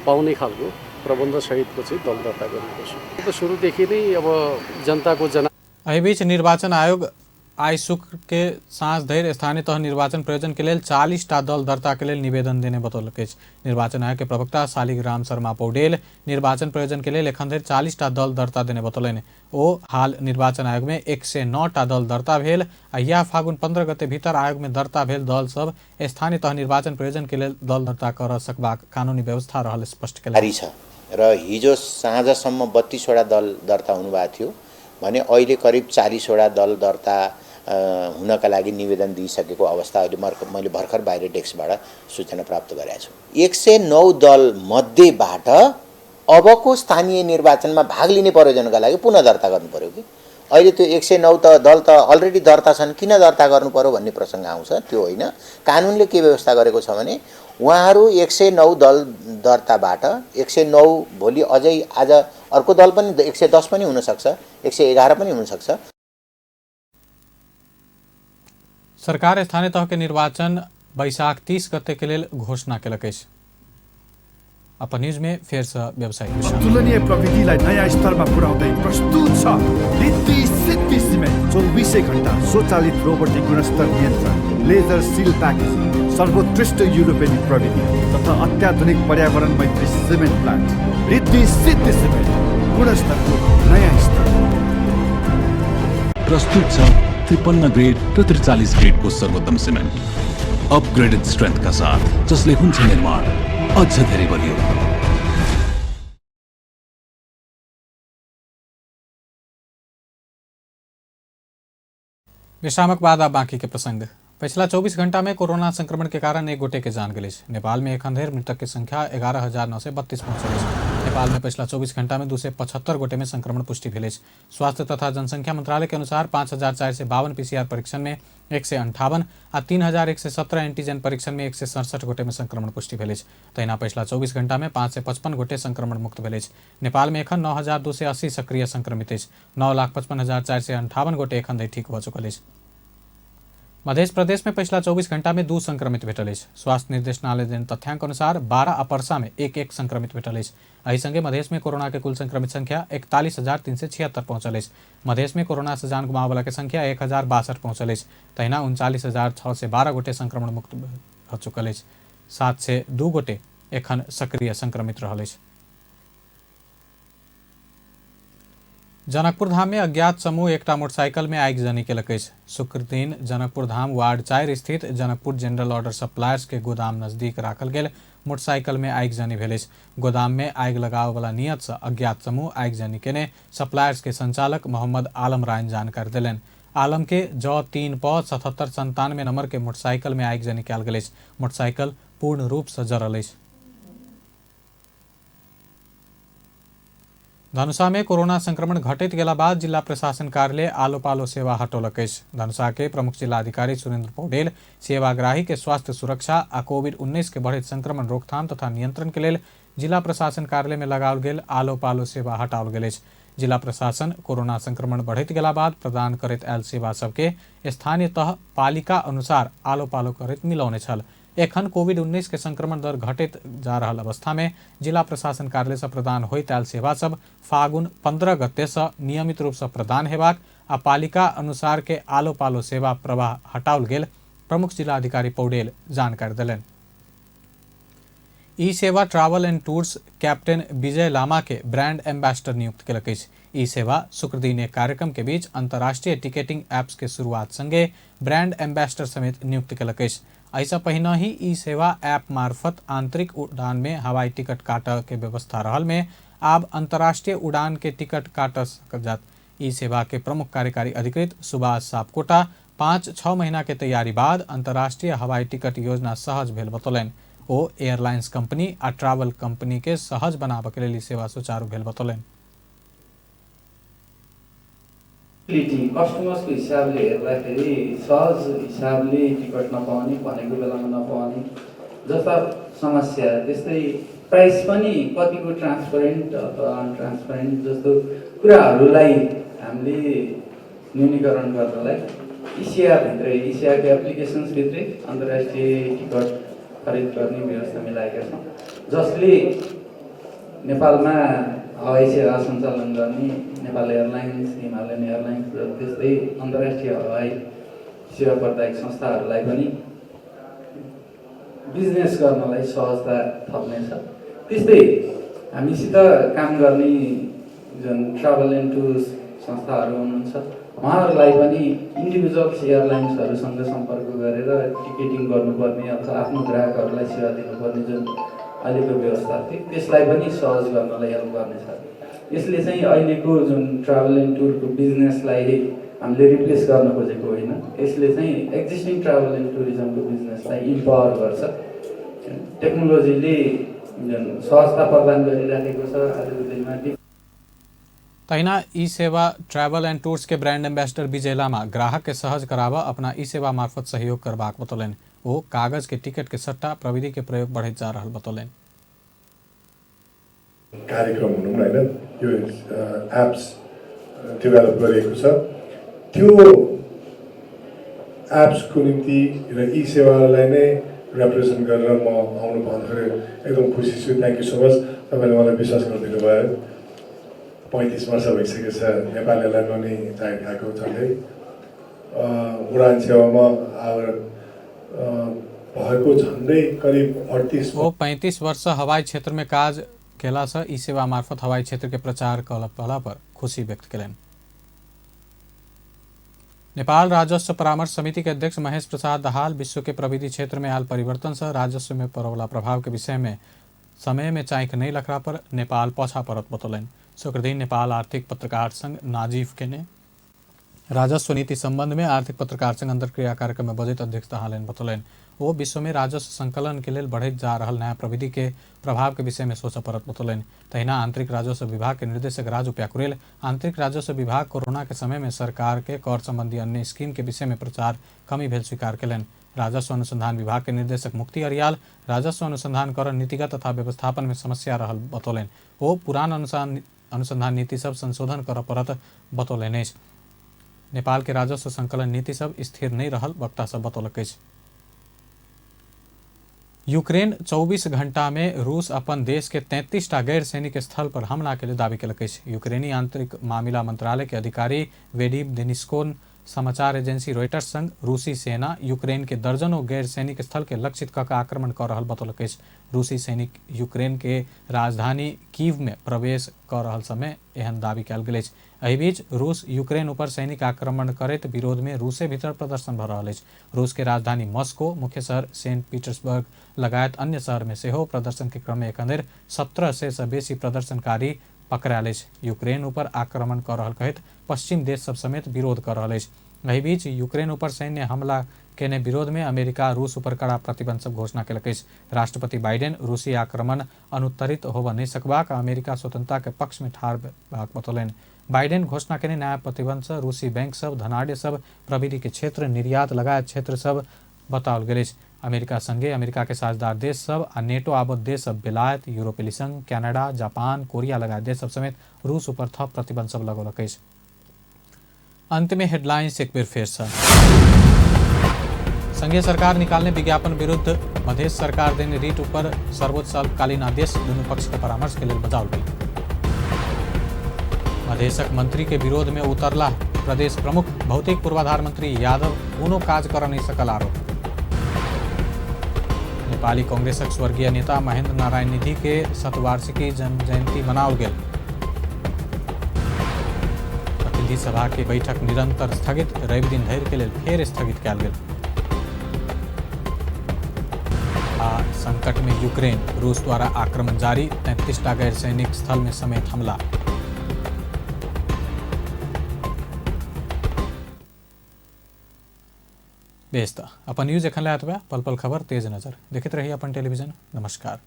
पाउने खालको प्रबन्धसहितको चाहिँ दल दर्ता गरिएको छ। सुरुदेखि नै अब जनताको जना एहिबीच निर्वाचन आयोग आइ शुक्र के साँझ धरि स्थानीय तह निर्वाचन प्रयोजन के लेल 40 टा दल दर्ता के लेल निवेदन देने बतौलक अछि। निर्वाचन आयोग के प्रवक्ता शालिग्राम शर्मा पौडेल निर्वाचन प्रयोजन के लेल एखन धरि 40 टा दल दर्ता देने बतौलनि। ओ हाल निर्वाचन आयोग में 109 टा दल दर्ता भेल आ यह फागुन 15 गते भीतर आयोग में दर्ता भेल दल सब स्थानीय तह निर्वाचन प्रयोजन के लेल दल दर्ता कर सकबाक कानूनी व्यवस्था रहल स्पष्ट केलनि। र हिजो साँझसम्म 32 वटा दल दर्ता हुनुभएको थियो भने अहिले करिब 40 वटा दल दर्ता हुनका लागि निवेदन दिइसकेको अवस्था अहिले मैले भर्खर बाहिर डेस्कबाट सूचना प्राप्त गरेको छु। 109 दल मध्येबाट अबको स्थानीय निर्वाचनमा भाग लिने प्रयोजनका लागि पुनः दर्ता गर्नु पर्यो कि अहिले त्यो 109 त दल त अलरेडी दर्ता छन्, किन दर्ता गर्नु पर्यो भन्ने प्रसङ्ग आउँछ। त्यो होइन, कानुनले के व्यवस्था गरेको छ भने उहाँहरू 109 दल दर्ताबाट 109 भोलि अझै आज अर्को दल पनि 110 पनि हुनसक्छ, 111 पनि हुनसक्छ। सरकार स्थानीय तह के निर्वाचन बैशाख 30 गते के लेल घोषणा केलक अछि। अपन न्यूज में फेर से व्यवसायिक अतुलनीय प्रविधिलाई नयाँ स्तरमा पुर्याउँदै प्रस्तुत छ रिद्धि सिद्धि सिमेन्ट। 24 घण्टा स्वचालित रोबोटिक गुणस्तर नियन्त्रण, लेजर सिल प्याकेजिङ, सर्वोत्कृष्ट युरोपेली प्रविधि तथा अत्याधुनिक पर्यावरण मैत्री cement plant. Riddhi Siddhi cement, गुणस्तरको नयाँ स्तर। प्रस्तुत छ 53 ग्रेड र 43 ग्रेडको सर्वोत्तम सिमेन्ट, अपग्रेडेड स्ट्रेन्थका साथ, जसले हुन्छ निर्माण अझ धेरै बलियो। विश्रामक बाद अब बाकी के प्रसंग। पिछला 24 घंटा में कोरोना संक्रमण के कारण एक गोटे के जान गेल अछि। नेपाल में एखन धरि मृतक के संख्या 11,932 पहुंचल अछि। नेपाल में पिछला 24 घंटा में 275 गोटे में संक्रमण पुष्टि भेल अछि। स्वास्थ्य तथा जनसंख्या मंत्रालय के अनुसार 5,452 पीसीआर परीक्षण में 158 आ 3,117 एंटीजन परीक्षण में 167 गोटे में संक्रमण पुष्टि भेल अछि। तहिना पिछला 24 घंटा में 555 गोटे संक्रमण मुक्त भेल अछि। नेपाल में एखन 9,280 सक्रिय संक्रमित अछि। 9,55,458 गोटे एखन धरि ठीक भऽ चुकल अछि। मध्य प्रदेश में पिछला 24 घंटा में 2 संक्रमित भेटल अछि। स्वास्थ्य निर्देशनालय देने तथ्यांक अनुसार 12 आ परसा में 1-1 संक्रमित भेटल अछि। एहि संगे मधेश में कोरोना के कुल संक्रमित संख्या 41,376 पहुंचल अछि। मधेश में कोरोना से जान गुमावला के संख्या 1,062 पहुंचल अछि। तहिना 39,612 गोटे संक्रमण मुक्त भऽ चुकल अछि। 702 गोटे एखन सक्रिय संक्रमित रहल अछि। जनकपुर धाम में अज्ञात समूह एकटा मोटरसाइकिल में आगिजनी केलक अछि। शुक्र दिन जनकपुर धाम वार्ड 4 स्थित जनकपुर जनरल ऑर्डर सप्लायर्स के गोदाम नजदीक राखल गेल मोटरसाइकिल में आगिजनी भेल अछि। गोदाम में आगि लगाबय वाला नियत से अज्ञात समूह आगिजनी केने सप्लायर्स के संचालक मोहम्मद आलम रायन जानकारी देलनि। आलम के ज 3 प 7797 नंबर के मोटरसाइकिल में आगिजनी कयल गेल अछि। मोटरसाइकिल पूर्ण रूप से जरल अछि। धनुषा में कोरोना संक्रमण घटैत गेला बाद जिला प्रशासन कार्यालय आलो पालो सेवा हटौलक अछि। धनुषा के प्रमुख जिलाधिकारी सुरेंद्र पौडेल सेवाग्राही के स्वास्थ्य सुरक्षा आ कोविड-19 के बढ़ैत संक्रमण रोकथाम तथा नियंत्रण के लेल जिला प्रशासन कार्यालय में लगाओल गेल आलो पालो सेवा हटाओल गेल अछि। जिला प्रशासन कोरोना संक्रमण बढ़ैत गेला बाद प्रदान करैत आयल सेवा सबके स्थानीय तह पालिका अनुसार आलो पालो करैत मिलौने छल। एखन कोविड-19 के संक्रमण दर घटैत जा रहल अवस्था में जिला प्रशासन कार्यालय से प्रदान होइत आयल सेवा सब फागुन 15 गते से नियमित रूप से प्रदान हेबाक आ पालिका अनुसार के आलो पालो सेवा प्रवाह हटाओल गेल प्रमुख जिलाधिकारी पौडेल जानकारी देलनि। ई सेवा travel and tours captain Vijay Lama के ब्रांड एम्बेसडर नियुक्त केलक अछि। ई सेवा शुक्रदिन एक कार्यक्रम के बीच अंतर्राष्ट्रीय टिकटिंग ऐप्स के शुरुआत संगे ब्रांड एम्बेसडर समेत नियुक्त केलक अछि। एहिसँ पहिने ही ई सेवा ऐप मार्फत आंतरिक उड़ान में हवाई टिकट काटऽ के व्यवस्था रहल में आब अंतर्राष्ट्रीय उड़ान के टिकट काट सकल जात। ई सेवा के प्रमुख कार्यकारी अधिकृत सुभाष सापकोटा 5-6 महीना के तैयारी बाद अंतर्राष्ट्रीय हवाई टिकट योजना सहज भेल बतौलनि। ओ एयरलाइंस कंपनी आ ट्रैवल कंपनी के सहज बनाबऽ के लेल ई सेवा सुचारू भेल बतौलनि। कस्टमर्सको हिसाबले हेर्दाखेरि सहज हिसाबले टिकट नपाउने, भनेको बेलामा नपाउने जस्ता समस्या, त्यस्तै प्राइस पनि कतिको ट्रान्सपरेन्ट अथवा अनट्रान्सपरेन्ट जस्तो कुराहरूलाई हामीले न्यूनीकरण गर्नलाई इसिआरभित्रै, इसिआरको एप्लिकेसन्सभित्रै अन्तर्राष्ट्रिय टिकट खरिद गर्ने व्यवस्था मिलाएका छौँ, जसले नेपालमा हवाई सेवा सञ्चालन गर्ने नेपाल एयरलाइन्स, हिमालयन एयरलाइन्स र त्यस्तै अन्तर्राष्ट्रिय हवाई सेवा प्रदायक संस्थाहरूलाई पनि बिजनेस गर्नलाई सहजता थप्नेछ। त्यस्तै हामीसित काम गर्ने जुन ट्राभल एन्ड टुर्स संस्थाहरू हुनुहुन्छ उहाँहरूलाई पनि इन्डिभिजुअल्स एयरलाइन्सहरूसँग सम्पर्क गरेर टिकेटिङ गर्नुपर्ने अथवा आफ्नो ग्राहकहरूलाई सेवा दिनुपर्ने जुन अहिलेको व्यवस्था थियो त्यसलाई पनि सहज गर्नलाई हेल्प गर्नेछ। यसले चाहिँ अहिलेको जुन ट्राभल एन्ड टुरको बिजनेसलाई हामीले रिप्लेस गर्न खोजेको होइन, यसले चाहिँ एक्जिस्टिङ ट्राभल एन्ड टुरिज्मको बिजनेसलाई इम्पावर गर्छ। टेक्नोलोजीले जुन सहजता प्रदान गरिराखेको छ आजको दिनमा। तहिना ई सेवा ट्रैवल एंड टूर्स के ब्रांड एम्बेसडर विजय लामा ग्राहक के सहज करावा अपना ई सेवा मार्फत सहयोग करबाक बतौलनि। ओ कागज के टिकट के सट्टा प्रविधि के प्रयोग बढ़ैत जा रहल बतौलनि। कार्यक्रम भनौँ न होइन, यो एप्स डेभलप गरिएको छ। त्यो एप्सको निम्ति र ई सेवालाई नै रिप्रेजेन्ट गरेर म आउनु पाउँदाखेरि एकदम खुसी छु। Thank you so much, तपाईँले मलाई विश्वास गरिदिनु भयो। 35 वर्ष भइसकेको छ नेपाल एयरलाइनमा नै जागिर खाएको झन्डै। उडान सेवामा भएको झन्डै करिब 38। ओ 35 वर्ष हवाई क्षेत्र में काज केला से ई सेवा मार्फत हवाई क्षेत्र के प्रचार कला पर खुशी व्यक्त केलनि। नेपाल राजस्व परामर्श समिति के अध्यक्ष महेश प्रसाद दाहाल विश्व के प्रविधि क्षेत्र में आयल परिवर्तन से राजस्व में पड़वला प्रभाव के विषय में समय में चाइक नहीं लखरा पर नेपाल पछा परत बतौलनि। शुक्रदिन नेपाल आर्थिक पत्रकार संघ नाजीफ के ने राजस्व नीति संबंध में आर्थिक पत्रकार संघ अंतर्क्रिया कार्यक्रम में बजट अध्यक्ष दाहाल बतौलनि। वो विश्व में राजस्व संकलन के लिए बढ़ैत जा रहल नया प्रविधि के प्रभाव के विषय में सोचऽ पड़त बतौलनि। तहिना आंतरिक राजस्व विभाग के निर्देशक राजू प्याकुरेल आंतरिक राजस्व विभाग कोरोना के समय में सरकार के कर संबंधी अन्य स्कीम के विषय में प्रचार कमी भेल स्वीकार केलनि। राजस्व अनुसंधान विभाग के निर्देशक मुक्ति अरियाल राजस्व अनुसंधान कर नीतिगत तथा व्यवस्थापन में समस्या रहल बतौलनि। वो पुरान अनुसंधान नीति सब संशोधन करऽ पड़त बतौलनि अछि। नेपाल के राजस्व संकलन नीति सब स्थिर नहीं रहल वक्ता सब बतौलक अछि। यूक्रेन 24 घंटा में रूस अपन देश के 33टा गैर सैनिक स्थल पर हमला के लिए दावी केलक अछि। यूक्रेनी आंतरिक मामिला मंत्रालय के अधिकारी वेडिम डेनिस्कोन समाचार एजेंसी रॉयटर्स संग रूसी सेना यूक्रेन के दर्जनों गैर सैनिक स्थल के लक्षित कऽ आक्रमण कऽ रहल बतौलक अछि। रूसी सैनिक यूक्रेन के राजधानी कीव में प्रवेश कऽ रहल समय एहन दावी कयल गेल अछि। एहि बीच रूस यूक्रेन ऊपर सैनिक आक्रमण करैत विरोध में रूसे भीतर प्रदर्शन भऽ रहल अछि। रूस के राजधानी मॉस्को, मुख्य शहर सेंट पीटर्सबर्ग लगायत अन्य शहर में सेहो प्रदर्शन के क्रम में एखन धरि 1700 सँ बेसी प्रदर्शनकारी पकड़ायल अछि। यूक्रेन ऊपर आक्रमण कऽ रहल कहैत पश्चिम देश सब समेत विरोध कऽ रहल अछि। एहि बीच यूक्रेन ऊपर सैन्य हमला केने विरोध में अमेरिका रूस ऊपर कड़ा प्रतिबंध सब घोषणा केलक अछि। राष्ट्रपति बाइडेन रूसी आक्रमण अनुत्तरित होबऽ नहि सकबाक अमेरिका स्वतंत्रता के पक्ष में ठाढ़ बतौलनि। बाइडेन घोषणा केने नया प्रतिबंध से रूसी बैंक सब, धनाढ्य सब, प्रविधि के क्षेत्र, निर्यात लगायत क्षेत्र सब बताओल गेल अछि। अमेरिका संगे अमेरिका के साझेदार देश सब आ नेटो आबद्ध देश सब बेलायत, यूरोपीय संघ, कनाडा, जापान, कोरिया लगायत देश सब समेत रूस ऊपर थप प्रतिबंध सब लगौलक अछि। अंत में हेडलाइंस एक बेर फेर से। संघीय सरकार निकालने विज्ञापन विरुद्ध मधेश सरकार देने रिट ऊपर सर्वोच्च अल्पकालीन आदेश दुनू पक्ष के परामर्श के लेल बजाओल गेल। मधेशक मंत्री के विरोध में उतरला प्रदेश प्रमुख भौतिक पूर्वाधार मंत्री यादव कोनो काज कर नहीं सकल आरोप। नेपाली कांग्रेसक स्वर्गीय नेता महेंद्र नारायण निधि के शतवार्षिकी जन्म जयंती मनाओल गेल। प्रतिनिधि सभा के बैठक निरंतर स्थगित, रवि दिन धरि के लेल फेर स्थगित कयल गेल। आ संकट में यूक्रेन, रूस द्वारा आक्रमण जारी, 33टा गैर सैनिक स्थल में समेत हमला। बेस त अपन न्यूज एखन लए एतबे। पल पल खबर तेज नजर देखैत रहिए अपन टेलीविजन। नमस्कार।